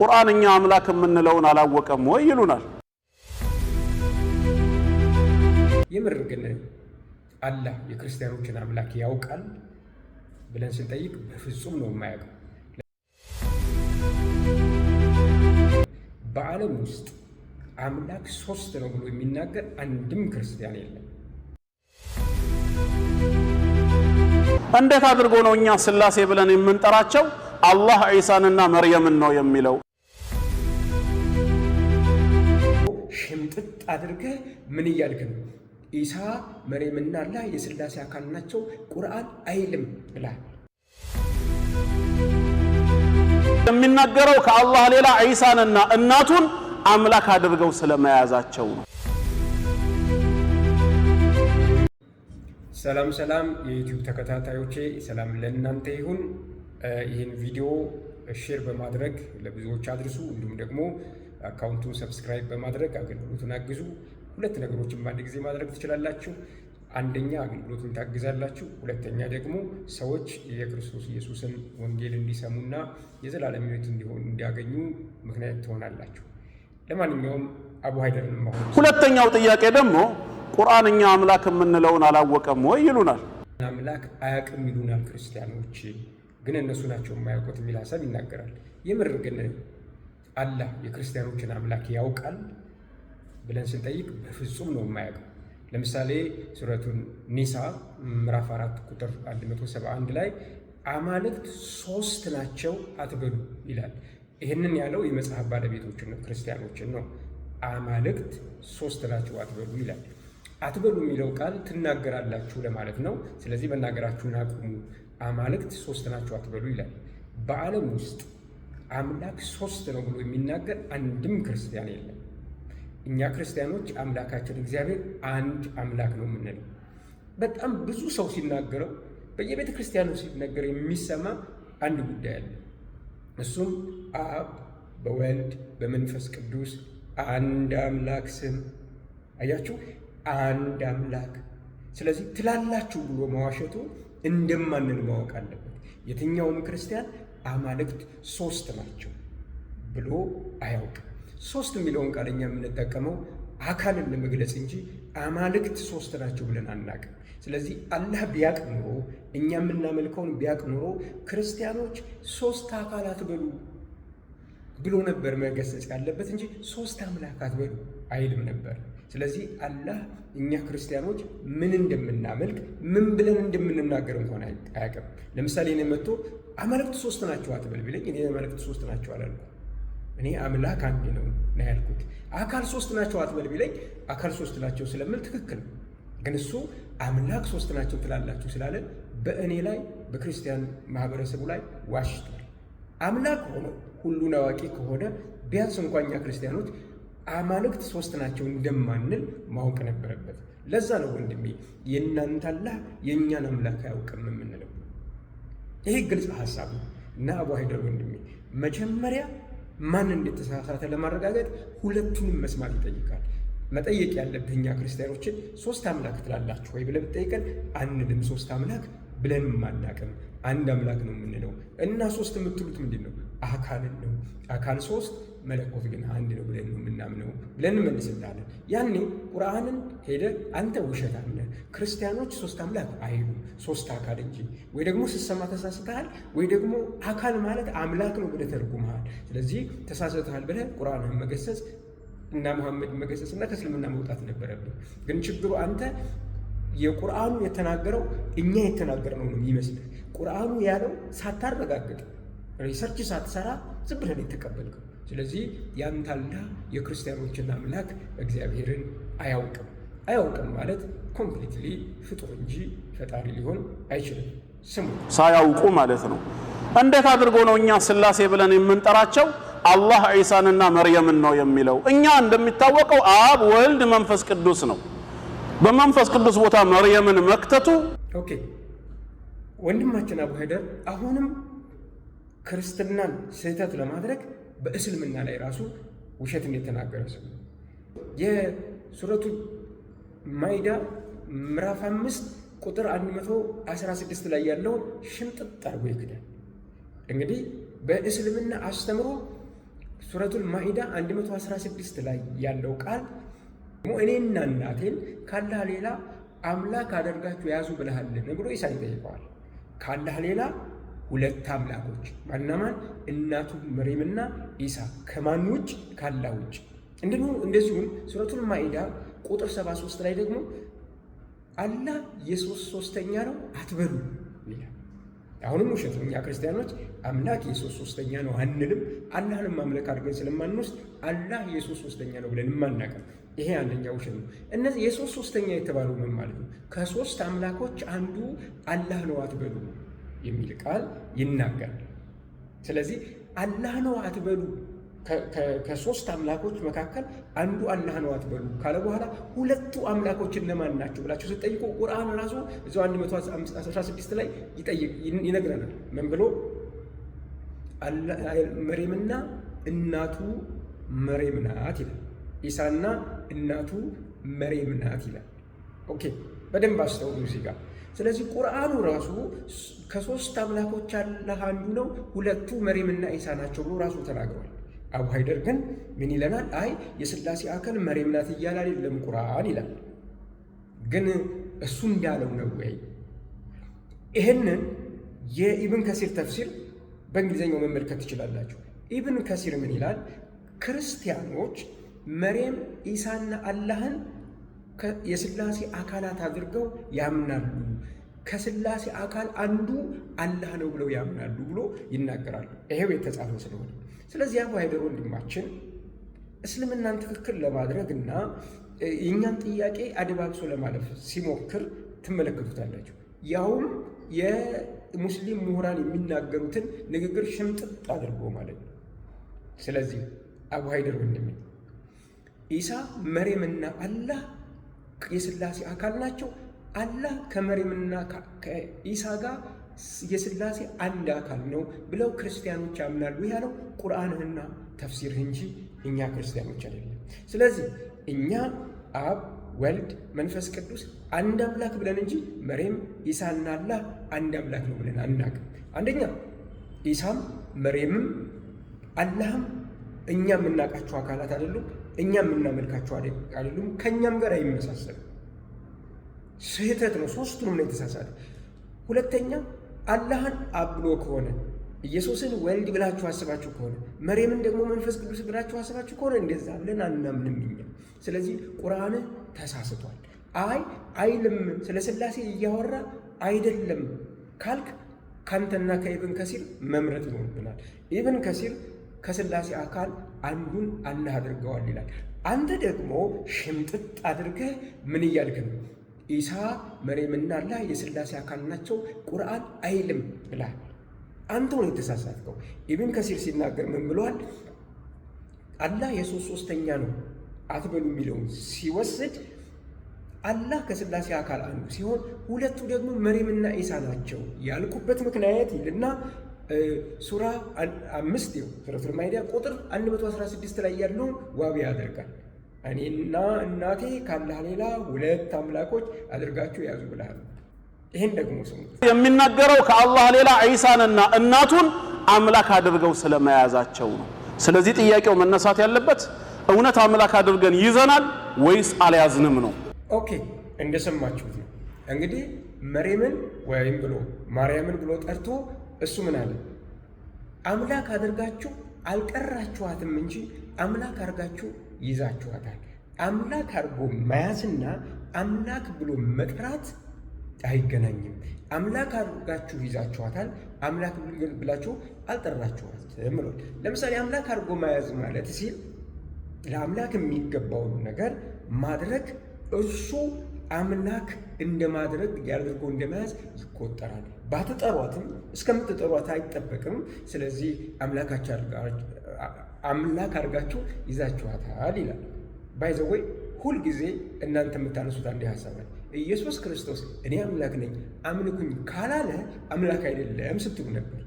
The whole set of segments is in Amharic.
ቁርአን እኛ አምላክ የምንለውን አላወቀም ወይ ይሉናል። የምር ግን አላህ የክርስቲያኖችን አምላክ ያውቃል ብለን ስንጠይቅ በፍጹም ነው የማያውቀው። በዓለም ውስጥ አምላክ ሶስት ነው ብሎ የሚናገር አንድም ክርስቲያን የለም። እንዴት አድርጎ ነው እኛ ስላሴ ብለን የምንጠራቸው? አላህ ዒሳንና መርየምን ነው የሚለው። ሽምጥጥ አድርገህ ምን እያልክ ነው? ኢሳ መርየምና አላህ የስላሴ አካል ናቸው ቁርአን አይልም ብለሃል። የሚናገረው ከአላህ ሌላ ዒሳንና እናቱን አምላክ አድርገው ስለመያዛቸው ነው። ሰላም ሰላም፣ የዩቲዩብ ተከታታዮቼ ሰላም ለእናንተ ይሁን። ይህን ቪዲዮ share በማድረግ ለብዙዎች አድርሱ። እንዲሁም ደግሞ account ኡን subscribe በማድረግ አገልግሎቱን አግዙ። ሁለት ነገሮችን በአንድ ጊዜ ማድረግ ትችላላችሁ። አንደኛ አገልግሎቱን ታግዛላችሁ፣ ሁለተኛ ደግሞ ሰዎች የክርስቶስ ኢየሱስን ወንጌል እንዲሰሙና የዘላለም ሕይወት እንዲሆን እንዲያገኙ ምክንያት ትሆናላችሁ። ለማንኛውም አቡ ሀይደርን ማሆን ሁለተኛው ጥያቄ ደግሞ ቁርአን እኛ አምላክ የምንለውን አላወቀም ወይ ይሉናል። አምላክ አያውቅም ይሉናል ክርስቲያኖች፣ ግን እነሱ ናቸው የማያውቁት የሚል ሀሳብ ይናገራል። የምር ግን አላህ የክርስቲያኖችን አምላክ ያውቃል ብለን ስንጠይቅ በፍጹም ነው የማያውቀው። ለምሳሌ ሱረቱን ኒሳ ምዕራፍ 4 ቁጥር 171 ላይ አማልክት ሶስት ናቸው አትበሉ ይላል። ይህንን ያለው የመጽሐፍ ባለቤቶችን ነው፣ ክርስቲያኖችን ነው። አማልክት ሶስት ናቸው አትበሉ ይላል። አትበሉ የሚለው ቃል ትናገራላችሁ ለማለት ነው። ስለዚህ መናገራችሁን አቁሙ፣ አማልክት ሶስት ናቸው አትበሉ ይላል። በዓለም ውስጥ አምላክ ሶስት ነው ብሎ የሚናገር አንድም ክርስቲያን የለም። እኛ ክርስቲያኖች አምላካችን እግዚአብሔር አንድ አምላክ ነው የምንለው። በጣም ብዙ ሰው ሲናገረው በየቤተ ክርስቲያኑ ሲነገር የሚሰማ አንድ ጉዳይ አለ። እሱም አብ በወልድ በመንፈስ ቅዱስ አንድ አምላክ ስም። አያችሁ፣ አንድ አምላክ። ስለዚህ ትላላችሁ ብሎ መዋሸቱ እንደማንል ማወቅ አለበት። የትኛውም ክርስቲያን አማልክት ሶስት ናቸው ብሎ አያውቅም። ሶስት የሚለውን ቃል እኛ የምንጠቀመው አካልን ለመግለጽ እንጂ አማልክት ሶስት ናቸው ብለን አናቅም። ስለዚህ አላህ ቢያቅ ኑሮ እኛ የምናመልከውን ቢያቅ ኑሮ ክርስቲያኖች ሶስት አካላት በሉ ብሎ ነበር መገሰጽ ያለበት እንጂ ሶስት አምላካት በሉ አይልም ነበር። ስለዚህ አላህ እኛ ክርስቲያኖች ምን እንደምናመልክ ምን ብለን እንደምንናገር እንኳን አያውቅም። ለምሳሌ እኔ መጥቶ አማልክት ሶስት ናቸው አትበል ቢለኝ እኔ አማልክት ሶስት ናቸው አላልኩም። እኔ አምላክ አንድ ነው ነው ያልኩት። አካል ሶስት ናቸው አትበል ቢለኝ አካል ሶስት ናቸው ስለምል ትክክል ነው። ግን እሱ አምላክ ሶስት ናቸው ትላላችሁ ስላለ በእኔ ላይ በክርስቲያን ማህበረሰቡ ላይ ዋሽቷል። አምላክ ሆኖ ሁሉን አዋቂ ከሆነ ቢያንስ እንኳ እኛ ክርስቲያኖች አማልክት ሶስት ናቸው እንደማንል ማወቅ ነበረበት። ለዛ ነው ወንድሜ የእናንተ አላህ የእኛን አምላክ አያውቅም የምንለው። ይሄ ግልጽ ሀሳብ ነው እና አቡ ሀይደር ወንድሜ መጀመሪያ ማን እንደተሳሳተ ለማረጋገጥ ሁለቱንም መስማት ይጠይቃል። መጠየቅ ያለብህ እኛ ክርስቲያኖችን ሶስት አምላክ ትላላችሁ ወይ ብለህ ብትጠይቀን አንልም። ሶስት አምላክ ብለንም አናቅም። አንድ አምላክ ነው የምንለው። እና ሶስት የምትሉት ምንድን ነው? አካልን ነው። አካል ሶስት መለኮት ግን አንድ ነው ብለን ነው የምናምነው ብለን እንመልስልሃለን። ያኔ ቁርአንን ሄደ አንተ ውሸታም ነህ፣ ክርስቲያኖች ሶስት አምላክ አይሉም ሶስት አካል እንጂ፣ ወይ ደግሞ ስትሰማ ተሳስተሃል፣ ወይ ደግሞ አካል ማለት አምላክ ነው ብለህ ተርጉመሃል። ስለዚህ ተሳስተሃል ብለህ ቁርአንህን መገሰጽ እና መሐመድ መገሰጽ እና ከእስልምና መውጣት ነበረብህ። ግን ችግሩ አንተ የቁርአኑ የተናገረው እኛ የተናገርነው ነው የሚመስልህ። ቁርአኑ ያለው ሳታረጋግጥ research ሳትሰራ ዝም ብለህ ነው የተቀበልከው። ስለዚህ ያንተ አላህ የክርስቲያኖችን አምላክ እግዚአብሔርን አያውቅም። አያውቅም ማለት completely ፍጡር እንጂ ፈጣሪ ሊሆን አይችልም። ስሙ ሳያውቁ ማለት ነው። እንዴት አድርጎ ነው እኛ ስላሴ ብለን የምንጠራቸው? አላህ ዒሳንና መርየምን ነው የሚለው። እኛ እንደሚታወቀው አብ፣ ወልድ፣ መንፈስ ቅዱስ ነው። በመንፈስ ቅዱስ ቦታ መርየምን መክተቱ okay። ወንድማችን አቡ ሀይደር አሁንም ክርስትናን ስህተት ለማድረግ በእስልምና ላይ ራሱ ውሸትን የተናገረ ሰው የሱረቱ ማይዳ ምዕራፍ 5 ቁጥር 116 ላይ ያለውን ሽምጥጥ አድርጎ ይክዳል። እንግዲህ በእስልምና አስተምሮ ሱረቱል ማኢዳ 116 ላይ ያለው ቃል እኔና እናቴን ካላህ ሌላ አምላክ አደርጋችሁ ያዙ ብለሃልን ብሎ ኢሳን ይጠይቀዋል። ካላህ ሌላ ሁለት አምላኮች ማንና ማን? እናቱ መርየምና ኢሳ። ከማን ውጭ? ካላህ ውጭ። እንደዚሁም ሱረቱል ማኢዳ ቁጥር 73 ላይ ደግሞ አላህ የሶስት ሶስተኛ ነው አትበሉ ይላል። አሁንም ውሸት ነው። እኛ ክርስቲያኖች አምላክ የሶስት ሶስተኛ ነው አንልም። አላህንም አምላክ አድርገን ስለማንወስድ አላህ የሶስት ሶስተኛ ነው ብለን አናውቅም። ይሄ አንደኛ ውሸት ነው። እነዚህ የሶስት ሶስተኛ የተባለው ምን ማለት ነው? ከሶስት አምላኮች አንዱ አላህ ነው አትበሉ የሚል ቃል ይናገራል። ስለዚህ አላህ ነው አትበሉ፣ ከሶስት አምላኮች መካከል አንዱ አላህ ነው አትበሉ ካለ በኋላ ሁለቱ አምላኮች እነማን ናቸው ብላችሁ ስትጠይቁ ቁርአን ራሱ እዛው 116 ላይ ይነግረናል። ምን ብሎ? መርየምና እናቱ መርየም ናት ይላል። ኢሳና እናቱ መርየም ናት ይላል። Okay፣ በደንብ አስተውሉ እዚህ ጋር። ስለዚህ ቁርአኑ ራሱ ከሶስት አምላኮች አላህ አንዱ ነው፣ ሁለቱ መርየምና ኢሳ ናቸው ብሎ ራሱ ተናግሯል። አቡ ሀይደር ግን ምን ይለናል? አይ የስላሴ አካል መርየም ናት እያለ አይደለም ቁርአን ይላል። ግን እሱ እንዳለው ነው ወይ? ይህንን የኢብን ከሲር ተፍሲር በእንግሊዝኛው መመልከት ትችላላችሁ። ኢብን ከሲር ምን ይላል? ክርስቲያኖች መርየም፣ ኢሳና አላህን የስላሴ አካላት አድርገው ያምናሉ፣ ከስላሴ አካል አንዱ አላህ ነው ብለው ያምናሉ ብሎ ይናገራሉ። ይሄው የተጻፈ ስለሆነ፣ ስለዚህ አቡ ሀይደር ወንድማችን እስልምናን ትክክል ለማድረግ እና የእኛን ጥያቄ አደባብሶ ለማለፍ ሲሞክር ትመለከቱታላችሁ። ያውም የሙስሊም ምሁራን የሚናገሩትን ንግግር ሽምጥጥ አድርጎ ማለት ነው። ስለዚህ አቡ ሀይደር ወንድሜ፣ ኢሳ፣ መርየምና አላህ የስላሴ አካል ናቸው። አላህ ከመርየምና ከኢሳ ጋር የስላሴ አንድ አካል ነው ብለው ክርስቲያኖች ያምናሉ ያለው ቁርአንህና ተፍሲርህ እንጂ እኛ ክርስቲያኖች አይደለም። ስለዚህ እኛ አብ፣ ወልድ፣ መንፈስ ቅዱስ አንድ አምላክ ብለን እንጂ መርየም፣ ኢሳና አላህ አንድ አምላክ ነው ብለን አናውቅም። አንደኛ ኢሳም መርየምም አላህም እኛ የምናውቃቸው አካላት አይደሉም። እኛ የምናመልካቸው አይደሉም። ከእኛም ጋር አይመሳሰሉም። ስህተት ነው። ሶስቱንም ነው የተሳሳተ። ሁለተኛ አላህን አብ ብሎ ከሆነ፣ ኢየሱስን ወልድ ብላችሁ አስባችሁ ከሆነ፣ መርየምን ደግሞ መንፈስ ቅዱስ ብላችሁ አስባችሁ ከሆነ እንደዛ ብለን አናምንም እኛ። ስለዚህ ቁርአን ተሳስቷል። አይ አይልም፣ ስለ ስላሴ እያወራ አይደለም ካልክ ካንተና ከኢብን ከሲር መምረጥ ይኖርብናል። ኢብን ከሲር ከስላሴ አካል አንዱን አላህ አድርገዋል ይላል። አንተ ደግሞ ሽምጥጥ አድርገህ ምን እያልክ ነው? ኢሳ፣ መርየምና አላህ የስላሴ አካል ናቸው ቁርአን አይልም ብለሃል። አንተ ነው የተሳሳትከው። ኢብን ከሲር ሲናገር ምን ብለዋል? አላህ የሶስት ሶስተኛ ነው አትበሉ የሚለውን ሲወስድ አላህ ከስላሴ አካል አንዱ ሲሆን ሁለቱ ደግሞ መርየምና ኢሳ ናቸው ያልኩበት ምክንያት ይልና ሱራ 5፣ ይኸው ሱረቱል ማኢዳ ቁጥር 116 ላይ ያለውን ዋቢ ያደርጋል። እኔና እናቴ ካላህ ሌላ ሁለት አምላኮች አድርጋችሁ ያዙ ብለሃል። ይህን ደግሞ ስሙት። የሚናገረው ከአላህ ሌላ ዒሳንና እናቱን አምላክ አድርገው ስለመያዛቸው ነው። ስለዚህ ጥያቄው መነሳት ያለበት እውነት አምላክ አድርገን ይዘናል ወይስ አልያዝንም ነው። Okay፣ እንደሰማችሁት ነው እንግዲህ። መርየምን ወይም ብሎ ማርያምን ብሎ ጠርቶ እሱ ምን አለ? አምላክ አድርጋችሁ አልጠራችኋትም እንጂ አምላክ አድርጋችሁ ይዛችኋታል። አምላክ አድርጎ መያዝና አምላክ ብሎ መጥራት አይገናኝም። አምላክ አድርጋችሁ ይዛችኋታል፣ አምላክ ብላችሁ አልጠራችኋትም ብሏል። ለምሳሌ አምላክ አድርጎ መያዝ ማለት ሲል ለአምላክ የሚገባውን ነገር ማድረግ እርሱ አምላክ እንደማድረግ ያድርጎ እንደመያዝ ይቆጠራል። ባትጠሯትም እስከምትጠሯት አይጠበቅም። ስለዚህ አምላክ አድርጋችሁ ይዛችኋታል ይላል። By the way፣ ሁልጊዜ እናንተ የምታነሱት አንድ ሀሳብ አለ። ኢየሱስ ክርስቶስ እኔ አምላክ ነኝ አምልኩኝ ካላለ አምላክ አይደለም ስትሉ ነበር።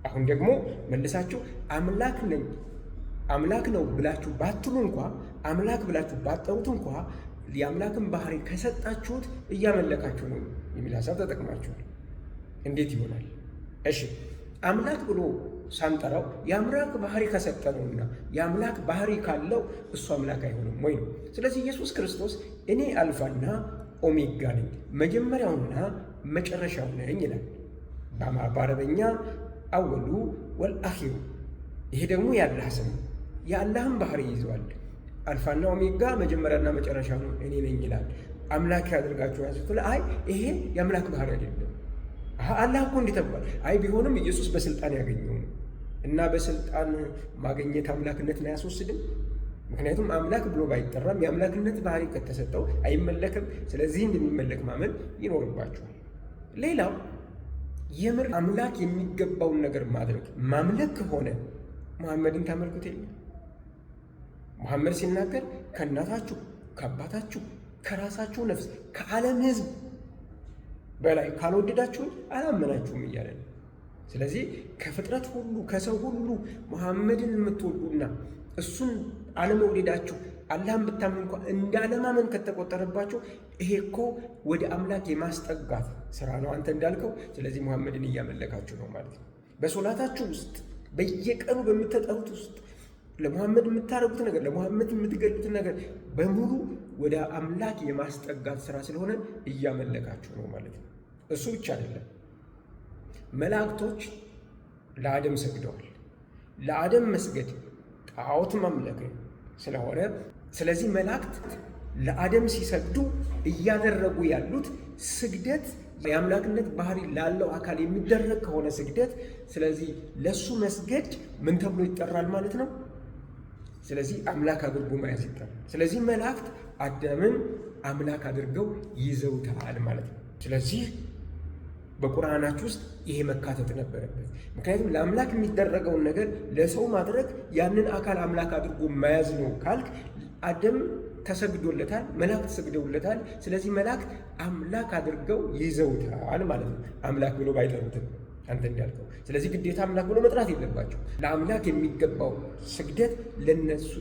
አሁን ደግሞ መልሳችሁ አምላክ ነኝ አምላክ ነው ብላችሁ ባትሉ እንኳ፣ አምላክ ብላችሁ ባትጠሩት እንኳ፣ የአምላክን ባህሪ ከሰጣችሁት እያመለካችሁ ነው የሚል ሀሳብ ተጠቅማችኋል። እንዴት ይሆናል? እሺ፣ አምላክ ብሎ ሳንጠራው የአምላክ ባህሪ ከሰጠነውና የአምላክ ባህሪ ካለው እሱ አምላክ አይሆንም ወይ ነው። ስለዚህ ኢየሱስ ክርስቶስ እኔ አልፋና ኦሜጋ ነኝ፣ መጀመሪያውና መጨረሻው ነኝ ይላል። በአረበኛ أول والآخر። ይሄ ደግሞ የአላህ ስም ነው። የአላህን ባህሪ ይዘዋል። አልፋና ኦሜጋ መጀመሪያና መጨረሻ ነው እኔ ነኝ ይላል። አምላክ ያደርጋችሁ ያዙት። አይ ይሄ የአምላክ ባህሪ አይደለም። አላህ እኮ እንዲህ ተብሏል። አይ ቢሆንም ኢየሱስ በስልጣን ያገኘው ነው እና በስልጣን ማግኘት አምላክነትን አያስወስድም። ምክንያቱም አምላክ ብሎ ባይጠራም የአምላክነት ባህሪ ከተሰጠው አይመለክም። ስለዚህ እንደሚመለክ ማመን ይኖርባችኋል። ሌላው የምር አምላክ የሚገባውን ነገር ማድረግ ማምለክ ከሆነ መሐመድን ታመልኩት የለ። መሐመድ ሲናገር ከእናታችሁ ከአባታችሁ ከራሳችሁ ነፍስ ከዓለም ሕዝብ በላይ ካልወደዳችሁኝ አላመናችሁም እያለ ነው። ስለዚህ ከፍጥረት ሁሉ ከሰው ሁሉ መሐመድን የምትወዱና እሱን አለመውደዳችሁ አላህን ብታምኑ እንኳ እንደ አለማመን ከተቆጠረባችሁ ይሄ እኮ ወደ አምላክ የማስጠጋት ስራ ነው አንተ እንዳልከው። ስለዚህ መሐመድን እያመለካችሁ ነው ማለት ነው። በሶላታችሁ ውስጥ በየቀኑ በምትጠሩት ውስጥ ለመሐመድ የምታደርጉት ነገር፣ ለመሐመድ የምትገሉት ነገር በሙሉ ወደ አምላክ የማስጠጋት ስራ ስለሆነ እያመለካችሁ ነው ማለት ነው። እሱ ብቻ አይደለም፣ መላእክቶች ለአደም ሰግደዋል። ለአደም መስገድ ጣዖት ማምለክ ስለሆነ ስለዚህ መላእክት ለአደም ሲሰግዱ እያደረጉ ያሉት ስግደት የአምላክነት ባህሪ ላለው አካል የሚደረግ ከሆነ ስግደት፣ ስለዚህ ለሱ መስገድ ምን ተብሎ ይጠራል ማለት ነው? ስለዚህ አምላክ አድርጎ መያዝ ይጠራል። ስለዚህ መላእክት አዳምን አምላክ አድርገው ይዘውታል ማለት ነው። ስለዚህ በቁርአናችሁ ውስጥ ይሄ መካተት ነበረበት። ምክንያቱም ለአምላክ የሚደረገውን ነገር ለሰው ማድረግ ያንን አካል አምላክ አድርጎ መያዝ ነው ካልክ አደም ተሰግዶለታል፣ መላእክት ሰግደውለታል። ስለዚህ መላእክት አምላክ አድርገው ይዘውታል ማለት ነው። አምላክ ብሎ ባይጠሩትም አንተ እንዳልከው። ስለዚህ ግዴታ አምላክ ብሎ መጥራት የለባቸው። ለአምላክ የሚገባው ስግደት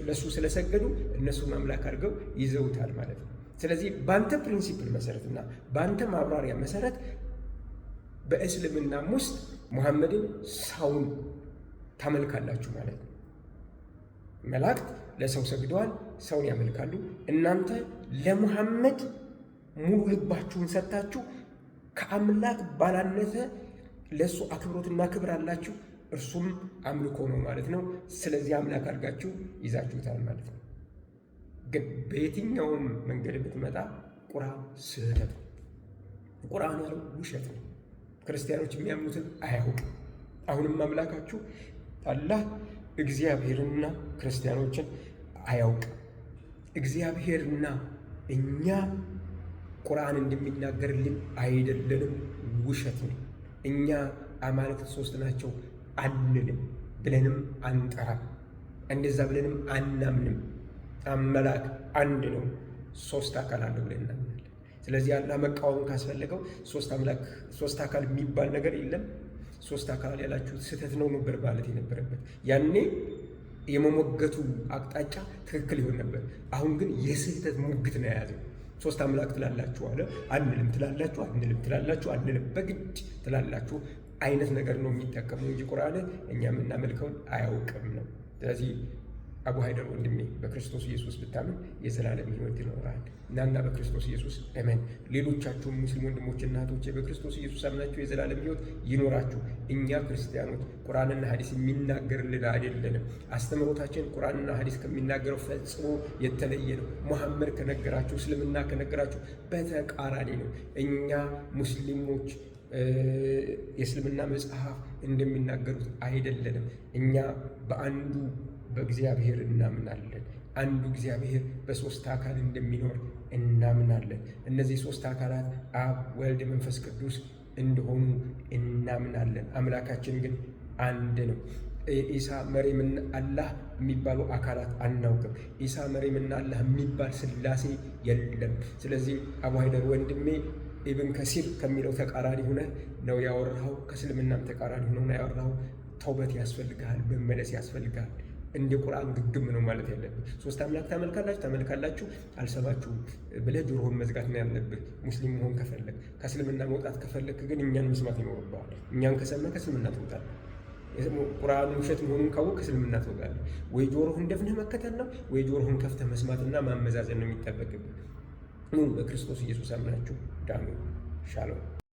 ለእሱ ስለሰገዱ እነሱም አምላክ አድርገው ይዘውታል ማለት ነው። ስለዚህ በአንተ principle መሰረት እና በአንተ ማብራሪያ መሰረት በእስልምናም ውስጥ ሙሐመድን ሰውን ታመልካላችሁ ማለት ነው። መላእክት ለሰው ሰግደዋል፣ ሰውን ያመልካሉ። እናንተ ለሙሐመድ ሙሉ ልባችሁን ሰጥታችሁ ከአምላክ ባላነሰ ለእሱ አክብሮትና ክብር አላችሁ። እርሱም አምልኮ ነው ማለት ነው። ስለዚህ አምላክ አድርጋችሁ ይዛችሁታል ማለት ነው። ግን በየትኛውም መንገድ ብትመጣ ቁርአን ስህተት ነው። ቁርአን ያለው ውሸት ነው። ክርስቲያኖች የሚያምኑትን አያውቅም። አሁንም አምላካችሁ አላህ እግዚአብሔርና ክርስቲያኖችን አያውቅም። እግዚአብሔርና እኛ ቁርአን እንደሚናገርልን አይደለንም፣ ውሸት ነው። እኛ አማልክት ሶስት ናቸው አንልም፣ ብለንም አንጠራም፣ እንደዛ ብለንም አናምንም። አምላክ አንድ ነው፣ ሶስት አካል አለው ብለን እናምናለን። ስለዚህ አላህ መቃወም ካስፈለገው ሶስት አምላክ ሶስት አካል የሚባል ነገር የለም፣ ሶስት አካል ያላችሁት ስህተት ነው ነበር ማለት የነበረበት። ያኔ የመሞገቱ አቅጣጫ ትክክል ይሆን ነበር። አሁን ግን የስህተት ሙግት ነው የያዘው። ሶስት አምላክ ትላላችሁ አለ አንልም፣ ትላላችሁ አንልም፣ ትላላችሁ አንልም፣ በግድ ትላላችሁ አይነት ነገር ነው የሚጠቀመው እንጂ ቁርአን እኛ የምናመልከውን አያውቅም ነው። ስለዚህ አቡ ሀይደር ወንድሜ በክርስቶስ ኢየሱስ ብታምን የዘላለም ሕይወት ይኖርሃል። እናና በክርስቶስ ኢየሱስ እመን። ሌሎቻችሁም ሙስሊም ወንድሞችና እህቶቼ በክርስቶስ ኢየሱስ አምናችሁ የዘላለም ሕይወት ይኖራችሁ። እኛ ክርስቲያኖች ቁርአንና ሐዲስ የሚናገርልን አይደለንም። አስተምህሮታችን ቁርአንና ሐዲስ ከሚናገረው ፈጽሞ የተለየ ነው። ሙሐመድ ከነገራችሁ፣ እስልምና ከነገራችሁ በተቃራኒ ነው። እኛ ሙስሊሞች የእስልምና መጽሐፍ እንደሚናገሩት አይደለንም። እኛ በአንዱ በእግዚአብሔር እናምናለን። አንዱ እግዚአብሔር በሶስት አካል እንደሚኖር እናምናለን። እነዚህ ሶስት አካላት አብ፣ ወልድ፣ መንፈስ ቅዱስ እንደሆኑ እናምናለን። አምላካችን ግን አንድ ነው። ኢሳ መርየምና አላህ የሚባሉ አካላት አናውቅም። ኢሳ መርየምና አላህ የሚባል ስላሴ የለም። ስለዚህ አቡ ሀይደር ወንድሜ ኢብን ከሲር ከሚለው ተቃራኒ ሆነህ ነው ያወራኸው። ከእስልምናም ተቃራኒ ሆነህ ነው ያወራኸው። ተውበት ያስፈልግሃል፣ መመለስ ያስፈልግሃል። እንደ ቁርአን ግግም ነው ማለት ያለብህ። ሶስት አምላክ ታመልካላችሁ ታመልካላችሁ አልሰማችሁም ብለህ ጆሮህን መዝጋት ነው ያለብህ። ሙስሊም መሆን ከፈለግ፣ ከእስልምና መውጣት ከፈለግ ግን እኛን መስማት ይኖርብሃል። እኛን ከሰማህ ከእስልምና ትወጣለህ። ቁርአኑ ውሸት መሆኑን ካወቅህ እስልምና ትወጣለህ። ወይ ጆሮህን ደፍነህ መከተል ነው፣ ወይ ጆሮህን ከፍተህ መስማትና ማመዛዘን ነው የሚጠበቅብህ። ኑ በክርስቶስ ኢየሱስ አምናችሁ ዳኑ። ሻሎም።